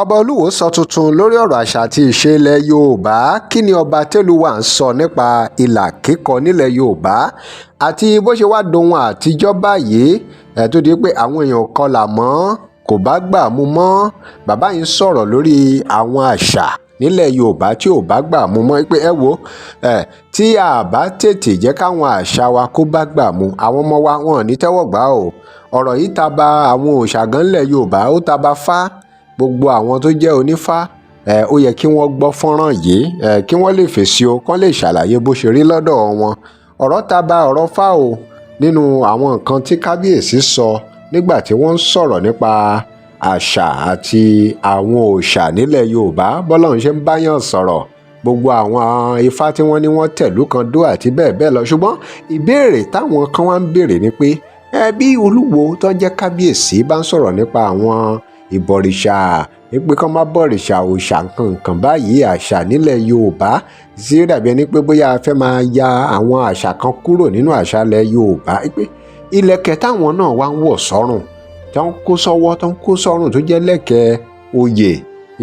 Ọba Olúwọ́ọ́ sọ tuntun lórí ọ̀rọ̀ àṣà àti ìṣe ilẹ̀ Yorùbá. Kí ni Ọba Tẹ́lúwà ń sọ nípa ìlà kíkọ nílẹ̀ Yorùbá àti bó ṣe wá dohun àtijọ́ báyìí, ẹ̀ tó di pé àwọn èèyàn ò kọlà mọ́, kò bá gbà mú mọ́? Bàbá yìí ń sọ̀rọ̀ lórí àwọn àṣà nílẹ̀ Yorùbá tí ò bá gbà mú mọ́, pé ẹ wo ẹ, tí a bá tètè jẹ́ káwọn àṣà wa kó bá gbà mú, àwọn ọmọ wa wọn ò ní tẹ́wọ́ gbà o. Ọ̀rọ̀ yìí ta ba àwọn òòṣà gan nílẹ̀ Yorùbá, ó ta ba fá. Gbogbo àwọn tó jẹ́ onífá ẹ, ó yẹ kí wọ́n gbọ́ fọ́nrán yìí ẹ, kí wọ́n lè fèsì o, kán lè ṣàlàyé bó ṣe rí lọ́dọ̀ wọn. Ọ̀rọ̀ ta ba ọ̀rọ̀ fá o nínú àwọn nǹkan tí kábíyèsí sọ nígbà tí wọ́n ń sọ̀rọ̀ nípa àṣà àti àwọn òòṣà nílẹ̀ Yorùbá, bọ́lọ́run ṣe ń báyàn sọ̀rọ̀, gbogbo àwọn ifá tí wọ́n ní wọ́n tẹ̀lú kan dó àti bẹ́ẹ̀ bẹ́ẹ̀ lọ. Ṣùgbọ́n ìbéèrè táwọn kan wá ń béèrè ni pé ẹ bí Olúwo tó ń jẹ́ kábíyèsí bá ń sọ̀rọ̀ nípa àwọn ìbọ̀rìṣà, pé kán má bọ̀rìṣà, òòṣà, nǹkan nǹkan báyìí, àṣà nílẹ̀ Yorùbá, tí ó dàbí ẹni pé bóyá a fẹ́ máa ya àwọn àṣà kan kúrò nínú àṣà ilẹ̀ Yorùbá, pé ìlẹ̀kẹ̀ táwọn náà wá ń wọ̀ sọ́rùn, tó ń kó sọ́wọ́, tó ń kó sọ́rùn, tó jẹ́ lẹ̀kẹ̀ oyè,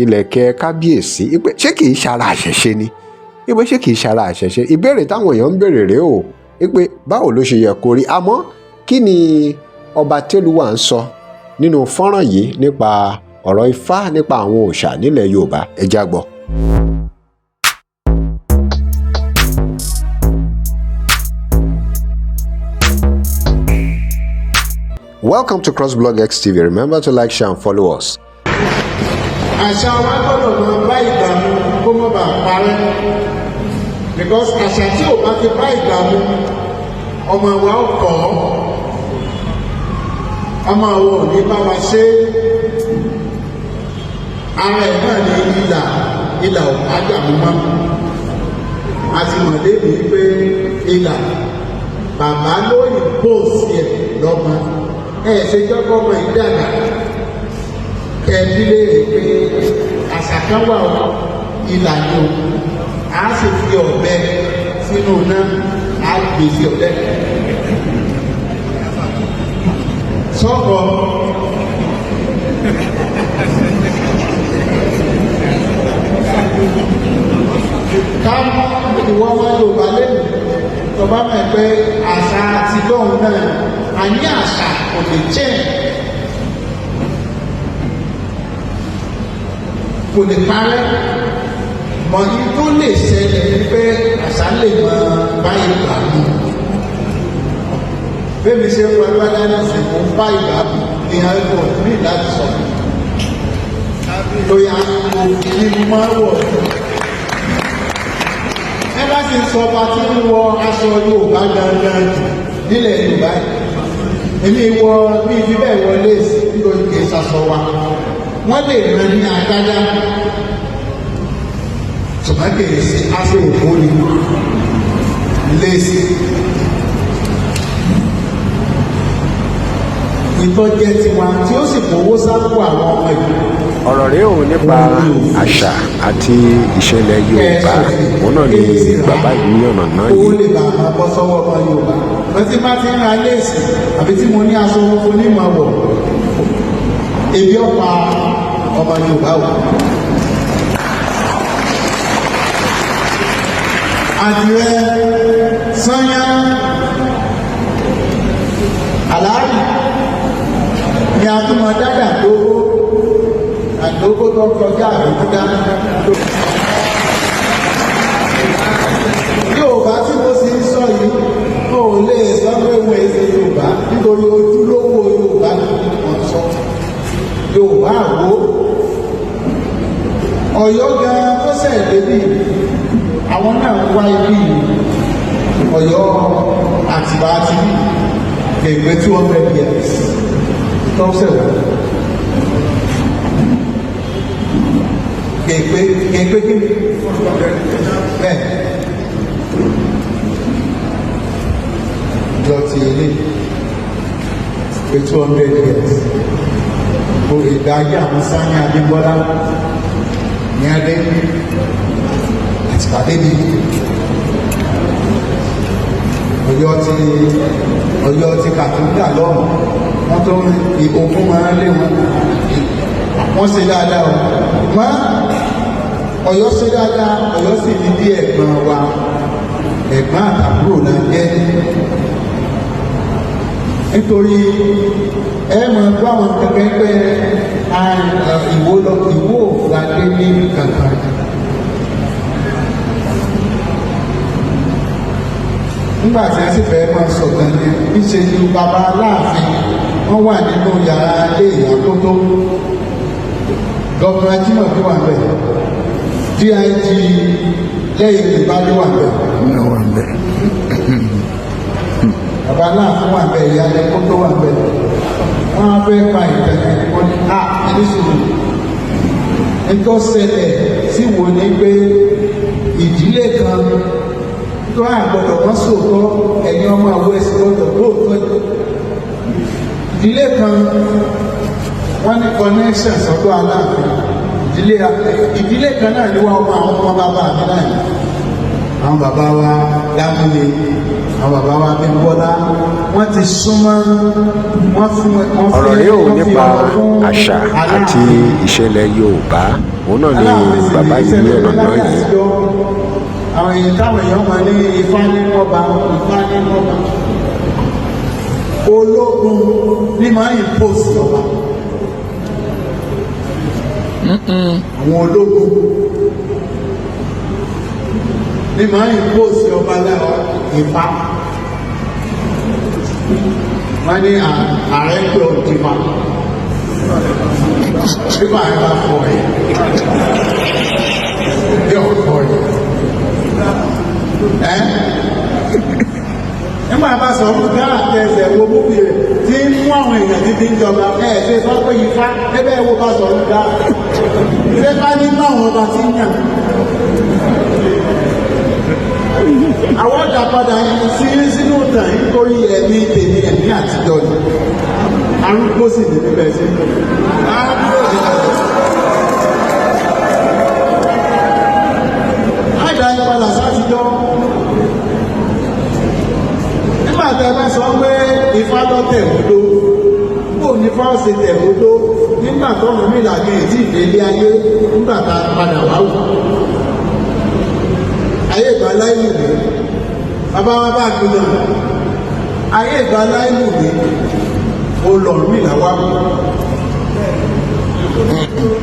ìlẹ̀kẹ̀ kábíyèsí, pé ṣé kìí ṣara àṣẹṣe ni? Pé ṣé kìí ṣara àṣẹṣe? Ìbéèrè táwọn èèyàn ń béèrè rèé o, pé báwo ló ṣe yẹ kó rí? Àmọ́ kí ni Ọba Tẹ́lúwà ń sọ nínú fọ́nrán yìí nípa ọ̀rọ̀ ifá, nípa àwọn òòṣà nílẹ̀ Yorùbá? Ẹ já gbọ́. Welcome to CrossBlog X TV. Remember to like, share and follow us. Àṣà wa gbọ́dọ̀ máa bá ìgbà mu kó má bàa parẹ́, because àṣà tí ò bá ti bá ìgbà mu, ọmọ wa ó kọ́, ọmọ wa ò ní bá wa ṣe é. Ara ẹ̀ náà ní ìlà. Ìlà ò bá gbà mú mọ́. A ti mọ̀ débi pé ìlà bàbá ló impose ẹ̀ lọ́mọ ẹ̀ ṣe jọ́kọ́ ọmọ yìí dàgbà kẹ́ẹ̀bí léèrè pé àṣà kan wà ó, ìlà ni o, a sì fi ọ̀bẹ sínú náà, a gbé sí ọ̀bẹ sọ́kọ̀. Ká mú ìwọ ọmọ Yorùbá lẹ́nu tó bá mọ̀ pé àṣà àti lóhùn náà, àní àṣà kò lè change, kò lè parẹ́ mọ̀. Ní tó lè ṣẹlẹ̀ ni pé àṣà lè mọ báyìí gbà mú. Bẹ́ẹ̀ mi ṣe ń wọ agbádá náà sì mú bá ìgbà mú ìhàn ẹ̀kọ́ ní láti sọ lórí òfin ní mo máa ń wọ̀. Ẹ bá sì ń sọ ọba tí ń wọ aṣọ Yorùbá gangan jù nílẹ̀ Yorùbá yìí, èmi wọ bí ibi bẹ́ẹ̀ wọ léèsì nítorí kì í ṣaṣọ wa. Wọ́n lè rán ní agbádá, ṣùgbọ́n kì í ṣe aṣọ òkú ni léèsì. Ìtọ́jẹ́ tiwa tí ó sì fowó sápò àwọn ọmọ yìí. Ọ̀rọ̀ rèé o nípa àṣà àti ìṣẹ̀lẹ̀ Yorùbá. Òun náà ni bàbá yìí yànnàná owó yìí. Lè bá a máa bọ́ sọ́wọ́ ọmọ Yorùbá wọ́n ti bá ti ń ra léèsì àbí tí mo ní aṣọ funfun ní ìmọ̀ wọ̀, ebi ọ̀pá ọmọ Yorùbá wò. Àdìrẹ sányá àlárì ni a tún máa dáadáa àdógó àdógó tó kọjá àdógó. Yorùbá tí mo sì ń sọ yìí, ó lè sọ pé òun èsè Yorùbá, nítorí ojúlówó Yorùbá ni wọ́n sọ. Yorùbá àwò Ọ̀yọ́ gan tó ṣẹ̀ débì, àwọn náà ń wá ibi yìí. Ọ̀yọ́ Àtìbá àti bí kègbé 200 years tó ṣẹ̀ wá kègbé kègbé kí ni bẹ́ẹ̀ jọ ti ilé pé 200 years o. Ìgbà ayé àwọn Sani Abímbọ́lá ní adé àtìpàdé ní Ọ̀yọ́ ti Ọ̀yọ́ ti Kàtúndà lọ́hùn wọ́n tó ìbò fún wọn lé wọn. Wọ́n ṣe dáadáa o. Mọ́ Ọ̀yọ́ ṣe dáadáa. Ọ̀yọ́ sì ní bí ẹ̀gbọ́n wa, ẹ̀gbọ́n àtàbúrò la jẹ́, nítorí ẹ mọ̀ gbọ́ àwọn kẹ̀kẹ́ pé Ìwó lọ, Ìwó ògbadé ní kankan. Nígbà tí wọ́n sì fẹ́ máa sọ̀tàn ní níṣe ni bàbá Aláàfin, wọ́n wà nínú yàrá ilé ìyàkótó. Governor Ajímọ̀bí wà bẹ́ẹ̀, DIG lẹ́yìn ìbádé wà bẹ́ẹ̀, bàbá Aláàfin wà bẹ́ẹ̀, ìyá Kótó wà bẹ́ẹ̀. Wọ́n á fẹ́ pa ìtàn yẹn, wọ́n ní a ẹni sùúrù. Nítorí ṣẹlẹ̀ sí wo ni pé ìdílé kan tó àgbọ̀dọ̀ wọ́n sòótọ́, ẹ̀yin ọmọ àwọn ẹ̀sìn gbọ́dọ̀ lóòótọ́ yìí. Ìdílé kan, wọ́n ní connection sọ́dọ̀ Aláàfin. Ìdílé kan náà ni wọ́n ọmọ àwọn ọmọ bàbá mi náà ni àwọn bàbá wa Lámúlé, àwọn bàbá wa Bímbọ́lá, wọ́n ti súnmọ́ wọ́n fún wọ́n fi Ọ̀rọ̀ rèé o wọ́n fi nípa ọmọ fún àṣà àti Aláàfin. ìṣẹ̀lẹ̀ Yorùbá. Òun náà ni Aláàfin sì bàbá ní yìí ní ìṣẹ̀lẹ̀ ọ̀nà láyé yìí. àtijọ́, àwọn èèyàn táwọn èèyàn máa ní Ifá ní ọba, Ifá ní ọba, ológun ní máa ń impose ọba. Àwọn ológun ní máa ń impose ọba lẹ́wọ̀. Ifá, wọ́n ní ààrẹ pé ó di ma bí màá bá fọ ẹ bí ọ̀fọ̀ ẹ nígbà bá sọ fún gáà tẹsẹ̀ wo múbi rẹ̀ tí ń mú àwọn èèyàn títí ń jọba. Ẹ ṣe sọ pé Ifá ẹbẹ́ wo bá sọ fún gáà ṣé bá nínú àwọn ọba tí ń yàn àwọn ọjà padà sí sínú ìtàn, nítorí ẹ̀mí tèmi, ẹ̀mí àtijọ́ ni, arúgbó sì ní bíbẹ̀ sí arúgbó sì ní. Àìdá yín padà sátijọ́. Nígbà tí a bá sọ pé Ifá lọ tẹ̀wọ́dó, bó ní Ifá ó ṣe tẹ̀wọ́dó nígbà tọ́run mi làgbé ètí ìdílé ayé, nígbà tá a padà wá wò ayé ìgbà láìlú mi, bàbá wa bá gbé náà ayé ìgbà láìlú mi, ó lọ̀rùn mi là wá wò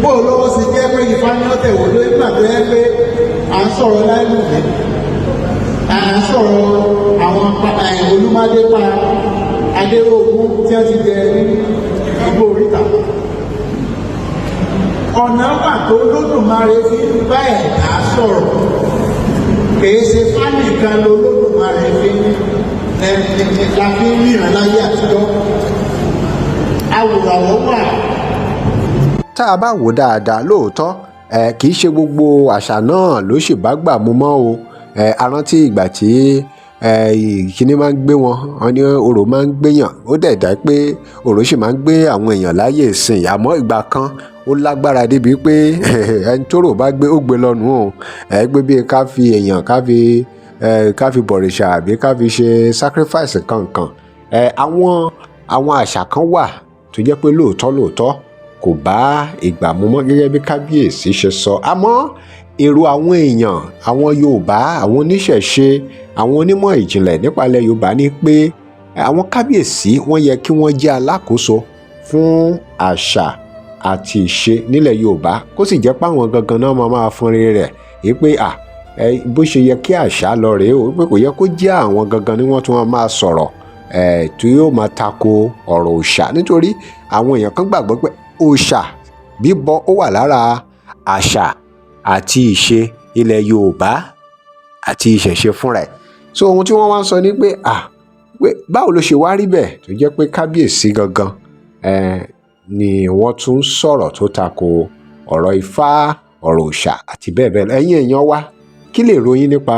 bó lọ́wọ́ sì jẹ́ pé Ifá ní ọ̀tẹ̀wọ́dó, nígbà tó yẹ pé à ń sọ̀rọ̀ láìlú mi, à ń sọ̀rọ̀ àwọn Olúmádé pa Adérògún tí wọ́n ti jẹ ní igbó oríta. Ọ̀nà wà tó Lódùmarè fi ń bá ẹ̀dá sọ̀rọ̀. Kìí ṣe fánìkan lolódùmarè fi la fi ń ríran láyé àtijọ́. Awòràwọ̀ wà. Tá a bá wò dáadáa lóòótọ́, ẹ kì í ṣe gbogbo àṣà náà ló sì bá gbà mú mọ́ o. Ẹ a rántí ìgbà tí ẹ ìkíní máa ń gbé wọn, wọn ní orò máa ń gbéyàn. Ó dẹ̀ dá pé orò sì máa ń gbé àwọn èèyàn láyè ìsìn, àmọ́ ìgbà kan ó lágbára débi pé ẹni tóró bá gbé, ó gbé lọ́nu o. Ẹ gbé bíi ká fi èèyàn, ká fi bọ̀rìṣà àbí ká fi ṣe sacrifice kankan. Ẹ àwọn àṣà kan wà tó jẹ́ pé lóòótọ́ lóòótọ́ kò bá ìgbà mu mọ́, gẹ́gẹ́ bí kábíyèsí ṣe sọ. Àmọ́ èrò àwọn èèyàn, àwọn Yorùbá, àwọn oníṣẹ̀ṣe, àwọn onímọ̀ ìjìnlẹ̀ nípa ilẹ̀ Yorùbá ní pé àwọn kábíyèsí, wọ́n yẹ kí wọ́n jẹ́ alákòóso fún àṣà àti ìṣe nílẹ̀ Yorùbá, kó sì jẹ́ páwọn gangan náà máa máa fọn rere rẹ̀ èyí pé à ẹ bó ṣe yẹ kí àṣà lọ rèé o, pé kò yẹ kó jẹ́ àwọn gangan ni wọ́n tún máa sọ̀rọ̀ ẹ̀ tí yóò máa tako ọ̀rọ̀ òòṣà, nítorí àwọn èèyàn kan gbàgbọ́ pé òòṣà bíbọ ó wà lára àṣà àti ìṣe ilẹ̀ Yorùbá àti ìṣẹ̀ṣe fúnra ẹ̀. So ohun tí wọ́n wá ń sọ ni pé à pé báwo ló ṣe wá rí bẹ́ẹ̀ tó jẹ́ pé kábíyèsí gangan ni wọ́n tún sọ̀rọ̀ tó tako ọ̀rọ̀ Ifá, ọ̀rọ̀ òòṣà àti bẹ́ẹ̀ bẹ́ẹ̀ lọ. Ẹ̀yin èèyàn wa, kí lè ròyìn nípa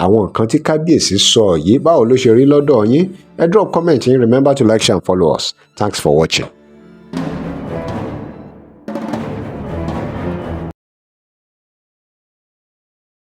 àwọn nǹkan tí kábíyèsí sọ yìí? Báwo ló ṣe rí lọ́dọ̀ yín? Ẹ drop comment yín. Remember to like, share and follow us. Thanks for watching.